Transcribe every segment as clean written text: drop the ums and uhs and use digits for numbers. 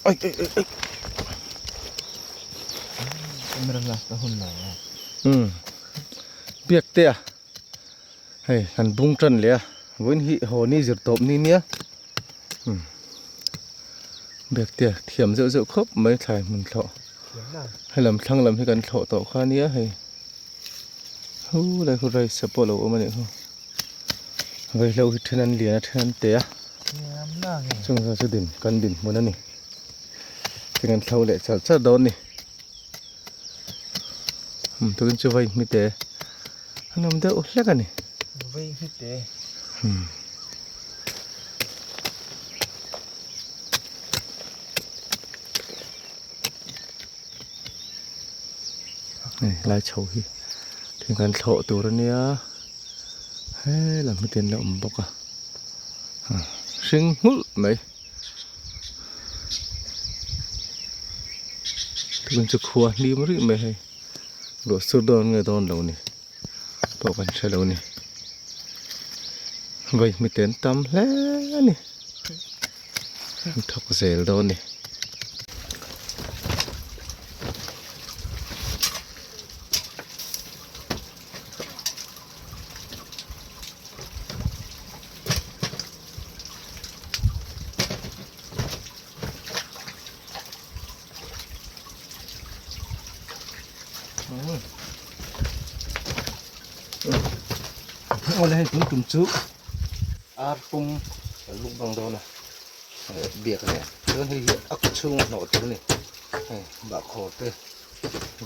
Ai ai ai ai. Camera last a hun lai a. Um. Biak te a. Hei han bung tan leh a. Vawiin hi haw ni zir tawp ni nia. Um. Biak te a thiam zeuh zeuh khawp mai thlai hmun thlawh. Hei lam thlang lam hi kan thlawh tawh kha nia hei. Hu lai khu rice pawh a lo awm a nih khu. Vaihlo hi then an lian a then an te a chung zawng chu din kan dinhmun a ni tin an thlo leh char char dawn a ni umm tukin chu vai hmi te an awm deuh hlek a ni vai hmi te umm hei lai chho hi thing kan thlawh tur a nia. He lam hi te an la awm bawk a hring nghulh mai tun chu khua hlim rih mai hei ruah sur dawn nge dawn lo ni pawh kan hre lo ni vaihmite an tam hle a ni an thawk zel dawn a ni. Awle hei tun tum chu ar pum kan luk bang dawn a biak a nia chuan hei hi a kaw chhung a hnawh tur a ni hei bahkhawr te.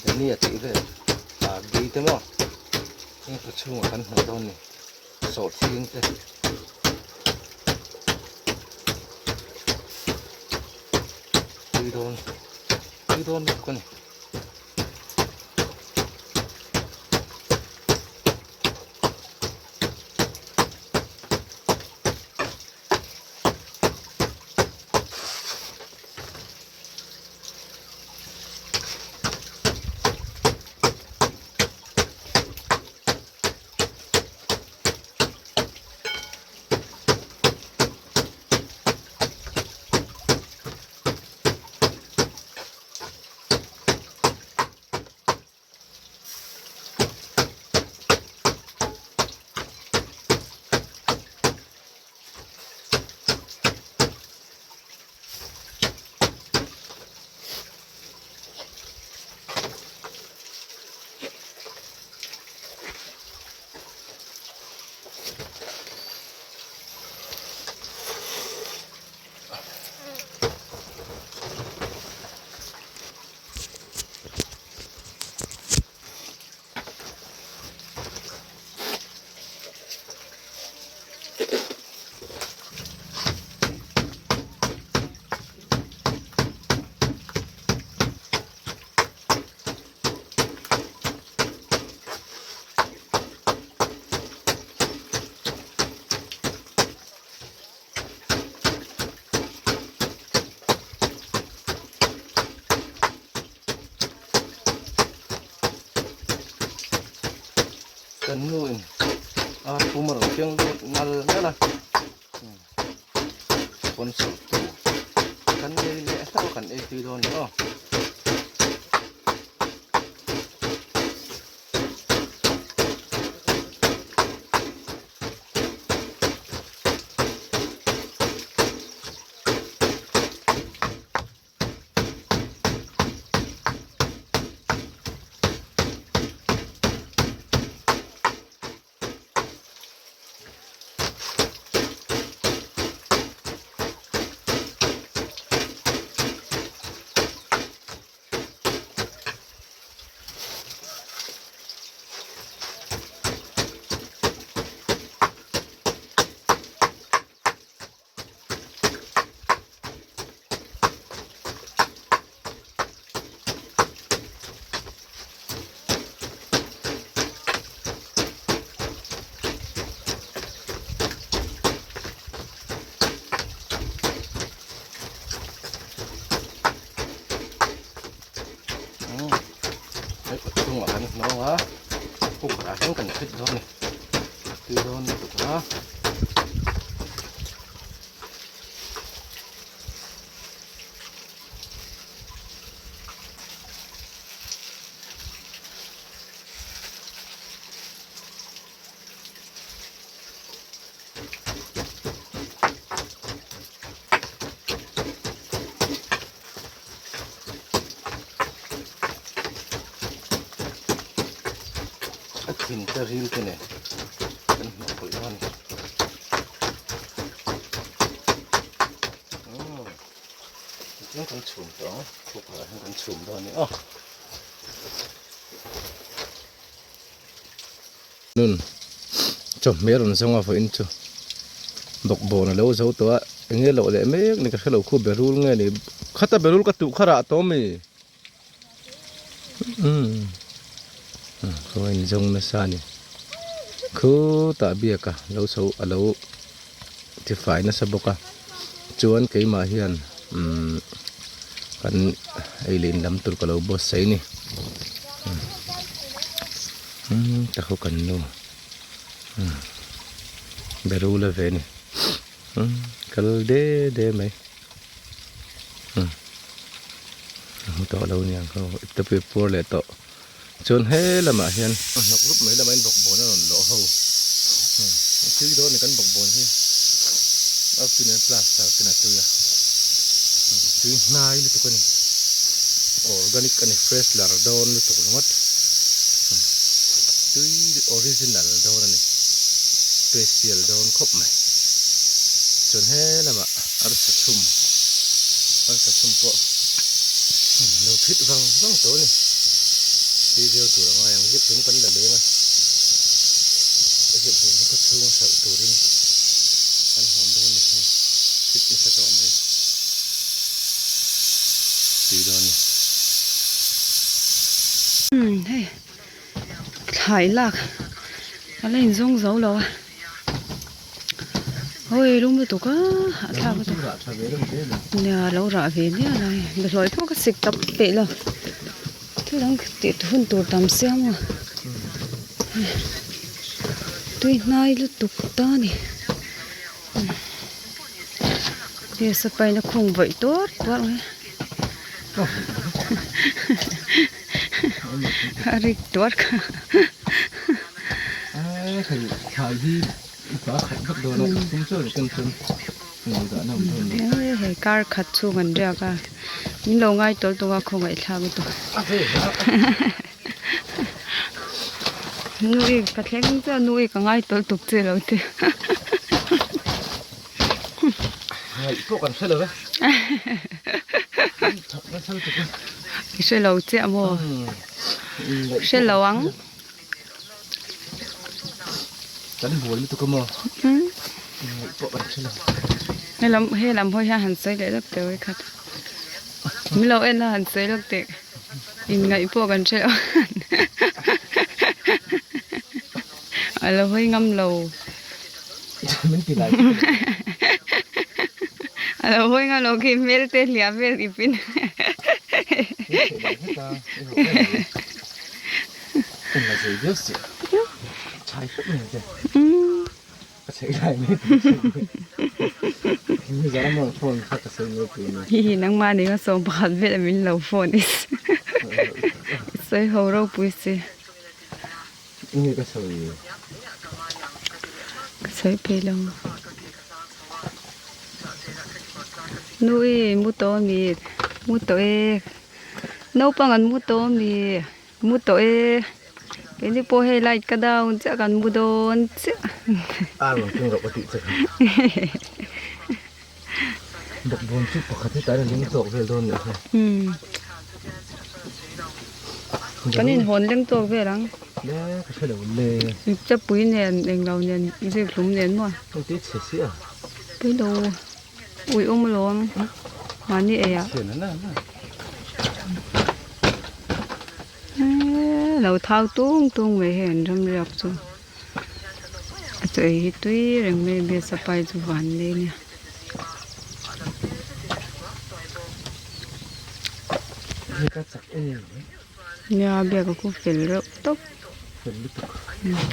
Dania tih vel ah bi te maw heng khaw chhungah kan hmuh dawn ni sawhthing te tui dawn tui dawn lutuk a ni. Kan nu in a pum a rawn keng lut nal nal a sponsor tu kan nei leh hlauh a kan ei tui dawn ni aw. Hei kawt chungah kan hnawng a cooker ah hian kan fit dawn a ni a tui dawn lutuk a. Thin te ril te nen kan hmuh pawlh dawn a ni. Umm tichuan kan chhum tawh ang cooker ah hian kan chhum dawn a ni aw. Nun chawhmeh rawn zawng a vawiin chu bawkbawn a lo zo tawh a eng nge loh leh mek ni ka hrelo khu berul nge ni khata berul ka tuh kha rah tawh ami umm khaw in zawng nasa a ni khutah biak a lo chho a lo tifai nasa bawk a chuan keimah hian umm kan ei leh in lam tur ka lo buatsaih a ni umm ta khaw kan nu umm berul a ve a ni umm kal de de mai umm a hmu tawh lo aniang khaw iptepui a puar leh tawh. Chuan he lamah hian hnawk rup mai lamah hian bawkbawn a rawn lawh ho a tui dawn a ni kan bawkbawn hi a tui nen plaster ten a tui a tui hnai lutuk a ni organic a ni fresh lar dawn lutuk ringawt tui original dawn a ni special dawn khawp mai chuan he lamah arsa chhum arsa chhum pawh lo phit vang vang tawh a ni. Tui viau tur a ngai ang zip hlum kan la leng a zip hlum hi khawchhung a hralh turin kan hawn dawn a ni hei fit nasa tawh mai tui dawn a ni. Umm hei thlai lak a la inzawng zo lo a. Hawi lum lutuk a a thlak lutuk nia lo rah ve nia lai behlawi pawh ka sik tap peih lo thil dang tih hun tur tam sia maw tui hnai lutuk ta a ni gas a paina khung vawih tuar tuar mai a rik tuar kha. Hei kar khat chhung an riak a min lo ngai tawl tawh a khawngaihthlak lutuk nui ka thleng chiah nui ka ngai tawl tuk che lo te i hre lo chiah maw hre lo ang. Kan buai lutuk a maw? Ingaih pawh kan hre lo. Helam helam hawi hian han sawi leh lawk teh awi khat. Min lo en a han sawi lawk teh. Ingaih pawh kan hre lo. A lo hawi ngam lo. Min ti lai. A lo hawi ngam lo khi hmel te hliah vel ipin. Hihi nangmah nih a sawm pakhat vel a min lo phone i sawi ho ropui si. Ka sawi phei lo. Nui mu tawh a mi mu tawh e. Naupang an mu tawh a mi. Mu tawh e keini pawh hei light ka down chiah kan mu dawn chiah. A rawn keng rauh ka tih che kha. Bawkbawn chu pakhat hi tlai a ling tawk vel dawn nih kha. Umm. Kan inhawn leng tawk vel ang. Le ka hre lo le. Chapui nen englo nen zikhlum nen maw. Hei te chhe sia. Pawilo. Ui awm alawm mahni ei ah eee lo thau tung tung mai hei an ram riak chu a chaw ei hi tui reng mai a biasa pai chu van mai ania. Nia biak a khu fel reuh tawp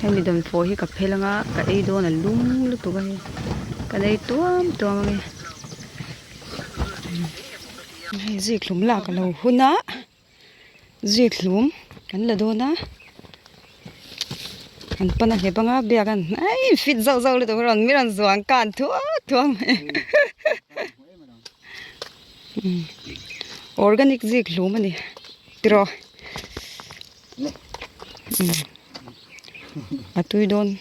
hemi dawnfawh hi ka phel anga ka ei dawn a lum lutuk a hei kan ei tuam tuam ange hei zikhlum lak a lo hun a zikhlum kan la dawn a an pan a hlep anga biak an ei fit zauh zauh lutuk a rawn mi rawn zuang kan thuak thuak mai organic zikhlum a ni tiraw. A tui dawn.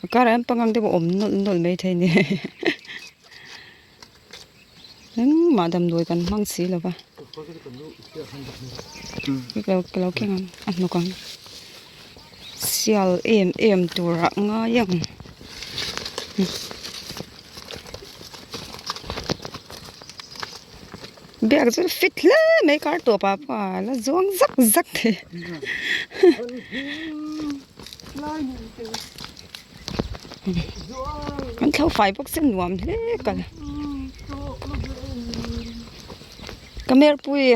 A karah hian pangang te pawh awm nawlh nawlh mai thei a ni. Engmah damdawi kan hmang si lo va. Ka lo keng ang a hnawk ang. Sial em em turah ngai ang. Biak chu fit hle mai kar tawp ah pawh a la zuang zak zak thei kan thlo fai bawk se nuam hle ka la ka mer pui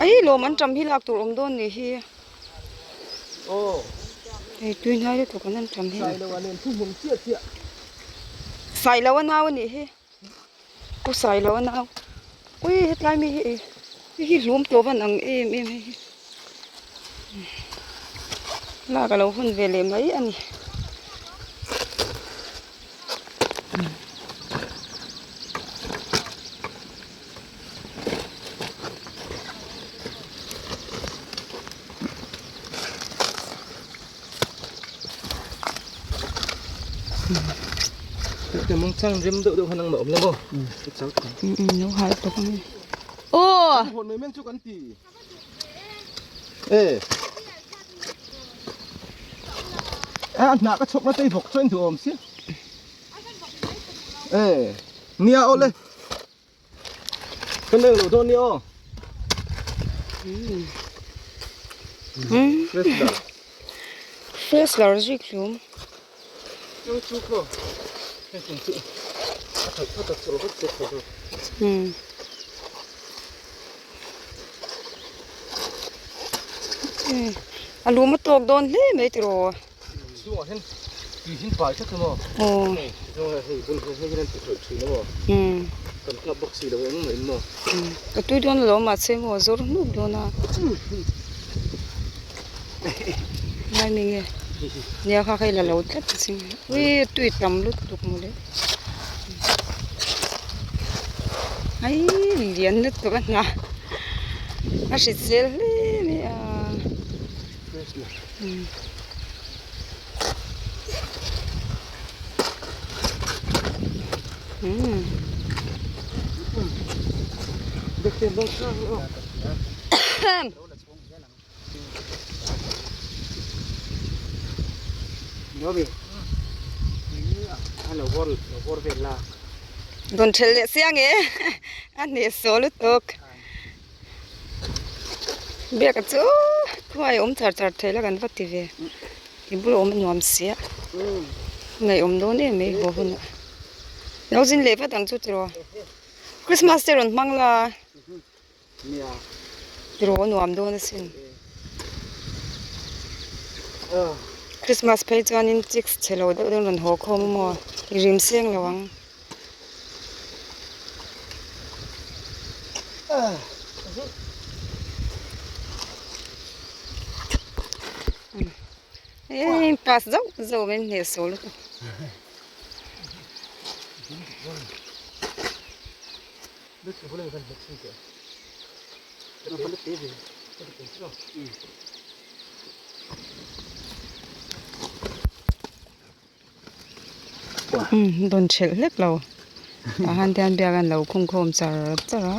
ai lawm an tam hi lak tur awm dawn nih hi. Hei tui hnai lutuk an an tam hi. Sailo a nau a nih hi. Pu Sailo a nau. Ui hetlai mi hi hei hi hlum tawh van ang em em hei hi. Lak a lo hun ve leh mai a ni. Mangchang rem deuh deuh han ang mah awm lo maw? Lo hal tawp ang aw. Hawn mai meng chu kan ti. E. A hna ka chhawk na tei vawk chuan duh awm sia. E. Nia awle. Kan eng lo dawn nia aw. Fresh lar. Fresh lar zui hlum. Chu chu khaw. Hei tum chu. A that phawt a chu vat che khaw. A lum a tawk dawn hle mai tiraw. Chhungah hian tui hin pai tlat emaw? Aw. Hei hei bul hi hei hian an ti hlawih thin emaw? Kan kap bawk si lo engmah in maw? Ka tui dawn lo mahse maw zawr hnuk dawn a. Ngai mi nge? Nia kha kha i la lo tlat a sin. Ui tui tam lutuk mawle. Ai lian lutuk a hna. A hrisel hle mai a. Rawn thelh leh chiang e a hnehsawh lutuk. Biaka chu khuai awm char char thei la kan va ti ve i bul awm a nuam sia ngaihawm dawn em mai haw hunah lo zin leh vat ang chu tiraw Christmas te rawn hmang la tiraw a nuam dawn asin Christmas phei chuanin chicks chhe lo deuh deuh rawn haw khawm a maw i rim seng lo ang. Ê pass zauh zauh mai hneh saw lutuk. Dawn thelh hlek lo tah hian te biak an lo khung khawm char char a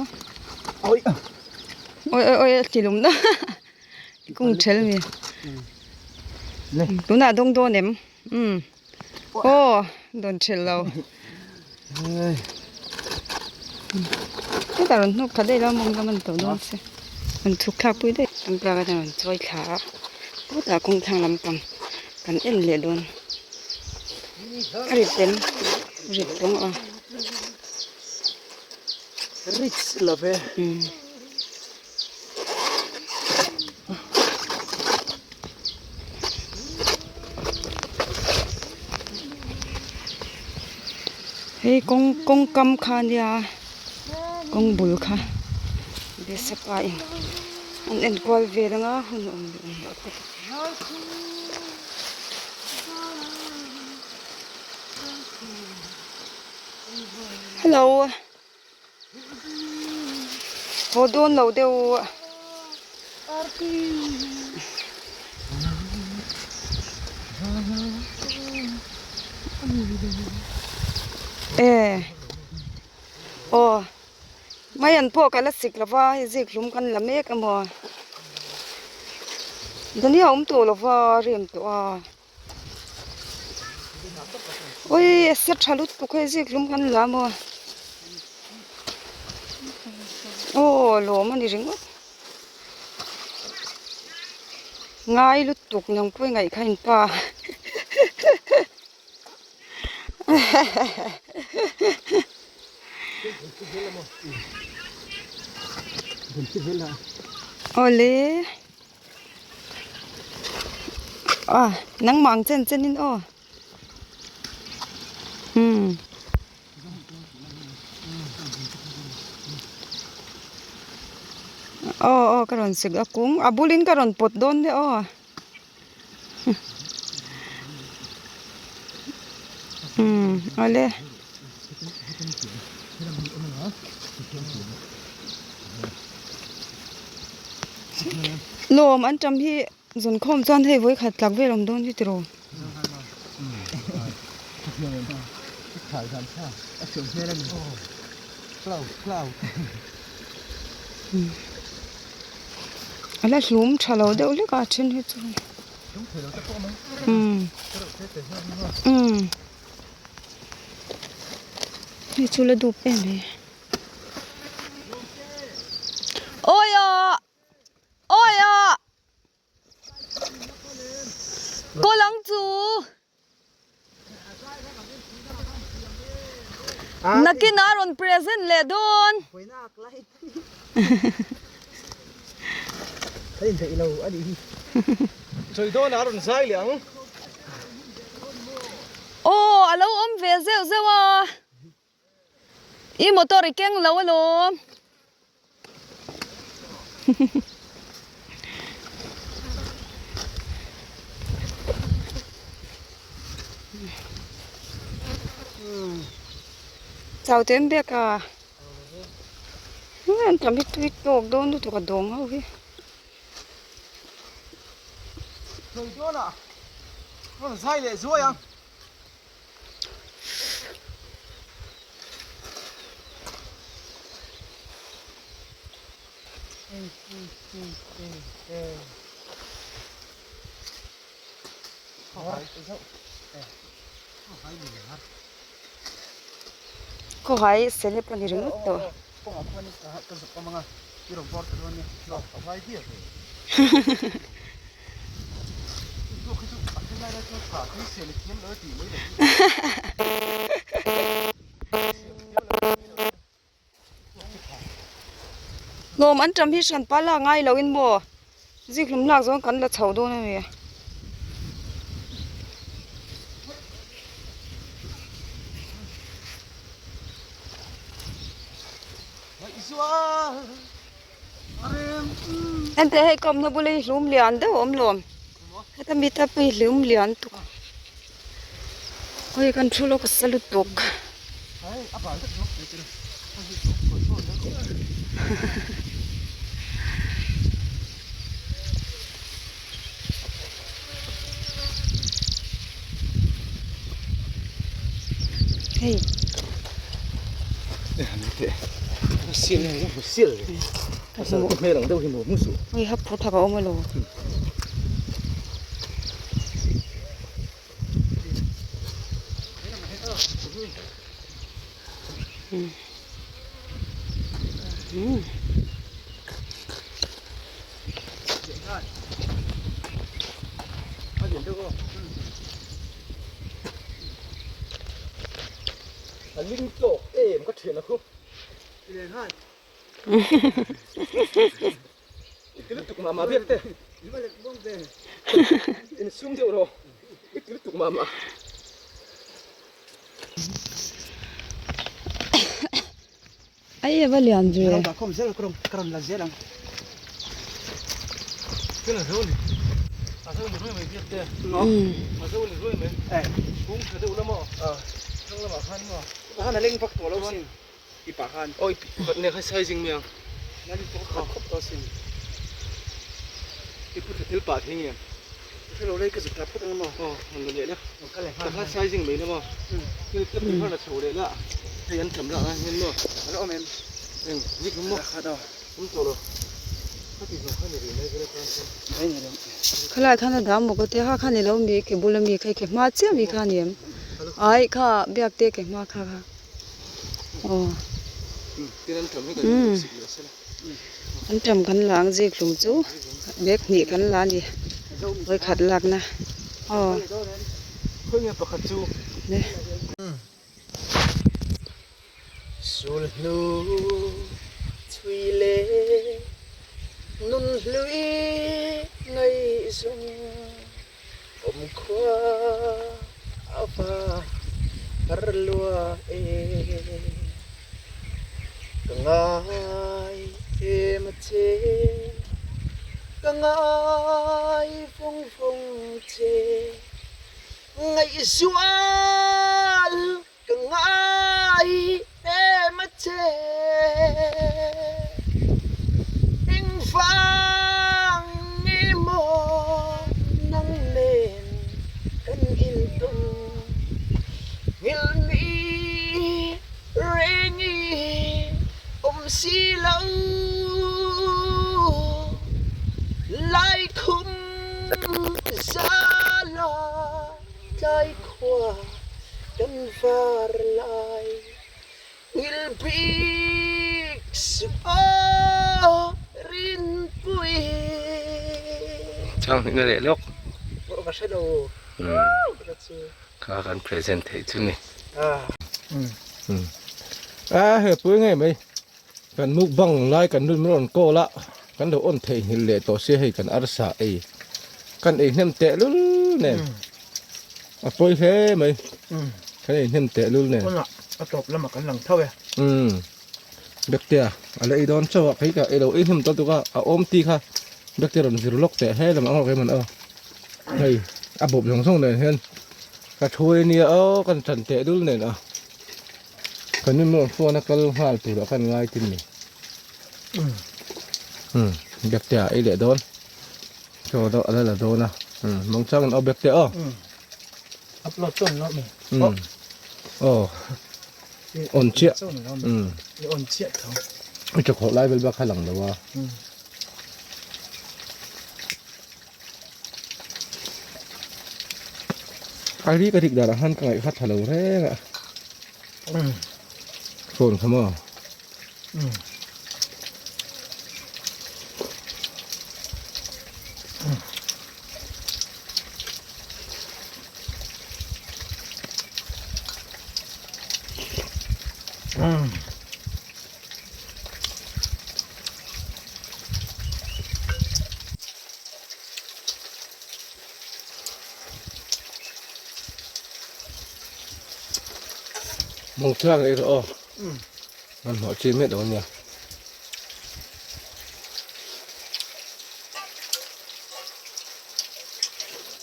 awi awi awi a ti lum na kung thelh a ni tunah dawng dawn em umm aw dawn thelh lo hetah rawn hnuk thla daih lo a mawng lam a ni tawh dawn se rawn chhuk thlak pui daih an biak a rawn chawi thla a hutah kawng thlang lampang kan en leh dawn. A rit em rit tawng a Rich love umm hei kawng kawng kam kha ania kawng bul kha bsapa in an enkual vel anga hun a awm leh awm loh te. Hello haw dawn lo deuh e aw mai an pawh ka la sik lo va hei zik hlum kan la mek a maw Dania awm tawh lo va rem tawh a. Ui a sa tha lutuk hei zik hlum kan la maw aw lawm a ni ringawt ngai lutuk nang pawh i ngaih kha in pa awle. A nangmah ang chen chen in aw umm aw aw ka rawn sik a kung a bulin ka rawn pawt dawn nia aw umm awle. Lawm an tam hi zun khawm chuan hei vawi khat tlak vel awm dawn hi tiraw. A la hlum tha lo deuh hlek a a then hi chu umm umm hei chu la dup em mai. Awi ah awi ah kaw lang chu nakin ah rawn present leh dawn aw a lo awm ve zeuh zeuh a. I motor i keng lo alawm. Chau te an biak a. An tam hi tui tawk dawn lutuk a dawng ho hi. Sawi dawn a, rawn zai leh zuai ang. Khawhai celeb a ni ringawt tawh. Lawm an ṭam hi hran pal a ngai loin maw zikhlum lak zawng kan la chho dawn a ni. Henteh hei kawmna bula hi hlum lian deuh a awm lawm heta mi te pawh hi hlum lian tuk hei kan thu lawk a sa lutuk. Hei. Hei hap phu thak a awm alo. A ling tawk em ka thian a khu. I ti lutuk mah mah biak te. In sum deuh rawh. I ti lutuk mah mah. Ai ava lian ve. Khan a leng vak tawh lo sin i pah khan. Oi ne kha sizing mai ang. Nan pawh khat khawp tawh sin. I pu tha thil pah thei nge. Ka hre lo lei ka zut ta phawt ang maw. Aw han la leh la. Ka leh nghal. Ka kha sizing mai la maw. Thil tlem tih har la chho leh la. Hei an tam lah a hian maw. A la awm em? Eng zik maw. Khat aw. Awm tawh lo. Ka ti zawng kha ni rih mai vela tan chuan. Mai ni lo. Khalai khan a dam maw ka tia kha kha ni lo mi ke bula mi kha ke hma chiah mi kha a ni em? Ai kha biak te ke hma kha kha aw. Umm an tam kan la ang zik hlum chu bag hnih kan la a ni vawikhat lakna aw. Sulhnu chhui leh nun hlui ngaihzawng awm khua a va har lua e. Ka ngai em a che, ka ngai vawng vawng che, ngaihzual Ka ngai em a che, engvang nge maw nang nen kan intum nghilhni reng i awm si lo laikhum zala. Tlai khua kan var lai ngil bik suh aw rinpui. Chang hnihna leh lawk. Pawh ka hre lo. Ka chu. Kha kan present theih chu ni. A he pui ngei mai. Kan mukbang lai kan lut rawn call a, kan lo on theihnghilh leh tawh sia hei kan arsa ei kan ei hnem teh lul nen a pawi hle mai kan ei hnem teh lul nen a tawp lamah kan lang tho e Bektea a la ei dawn chauh a kei ka ei lo ei hnem tawh tuk a a awm ti kha Bektea rawn zir lawk teh hle lam ang rawh man aw hei a bawp zawng zawng nen hian ka thu ania aw kan chan teh lul nen a. Kan in rawn phone a kal nghal tur ah khan ngai tin ni. Umm Bekte ah ei leh dawn. Chaw deuh a la la dawn a. Umm mawngchang in aw Bekte aw. Umm upload chuan lo mi. Umm aw on chiah. Umm i on chiah tho. I chawkhawh lai vel bak kha lang lo a. Umm. A ri ka rik dan ah khan ka ngaih kha tha lo reng a phone kha maw Mawng tlang erawh aw an hnawh chi miah lo ania.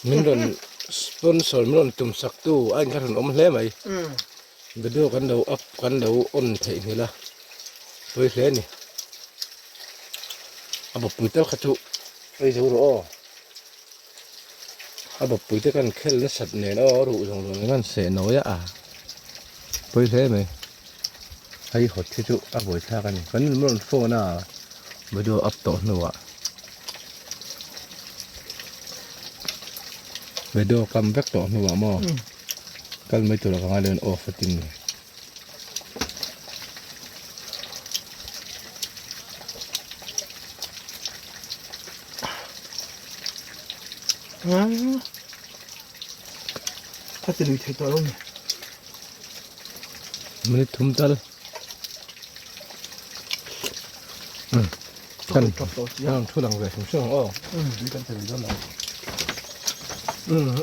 Min rawn sponsor min rawn tum sak tu a in kha rawn awm hle mai. Video kan lo up kan lo on theihnghilh a pawi hle a ni. A bawppui tal kha chu ei zo rawh aw a bawppui te kan khel nasat nen aw a ruh zawng zawng nen an seh nawi a pawi hle mai hei hawt hi chu a buaithlak a ni kan in rawn phone a video up tawh hnuah video kam vek tawh hnuah maw kal mai tur ah ka ngai lo in off a tin ni. Ka ti lui thei tawh lo ni. Minute thum tal. Kan kan thu lang ve hrim hrim ang aw. Kan ti lui dawn lo.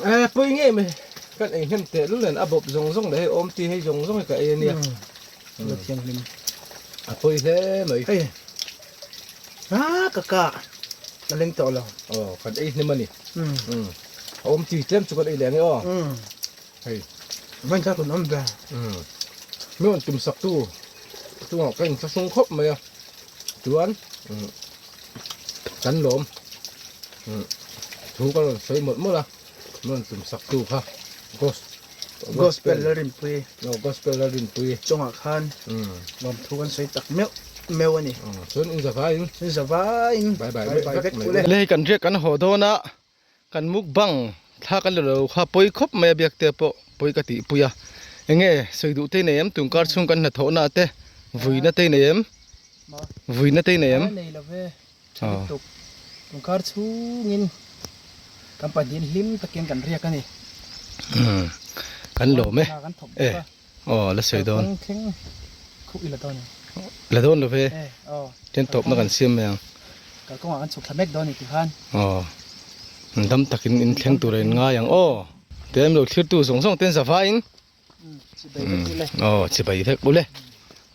E pui ngei mai. Kan ei hnem teh lul nen a bawp zawng zawng leh hei awm ti hei zawng zawng hi ka ei a nia. La thianghlim. A pawi hle mai. Hei. Ah ka ka. Ka leng tawh lo. Aw kan ei hnem a ni. Um. A awm ti tlem chu kan ei leh ang e aw. Um. Hei. Vain kha kun awm ve. Um. Mi rawn tum sak tu chungah ka inthlahrung khawp mai a chuan umm kan lawm umm thu ka rawn sawi mawlh mawlh a mi rawn tum sak tu kha gos Gospel Lalrinpui aw Gospel Lalrinpui chungah khan umm lawmthu kan sawi tak meuh meuh a ni. Chuan in zavaiin in zavaiin bye bye vek mai ule. Hei kan riak kan haw dawn a. Kan mukbang thla kan la lo kha pawi khawp mai a biak te pawh pawi ka tih pui a enge sawi duh te nei em tun kar chhung kan hnathawh na te vui na te nei em vui na te nei em nei lo ve tha lutuk tun kar chhungin kan pahnih hlim takin kan riak a ni kan lawm e e aw la sawi dawn thleng khuh i la dawn em la dawn lo ve ten tawp na kan siam mai ang kalkawngah kan chhuk thla mek dawn ni ti khan aw dam takin in thleng tur a in ngai ang aw tihian lo thlir tu zawng zawng ten zavaiin chibai vek ule aw chibai vek ule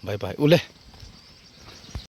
bye bye ule.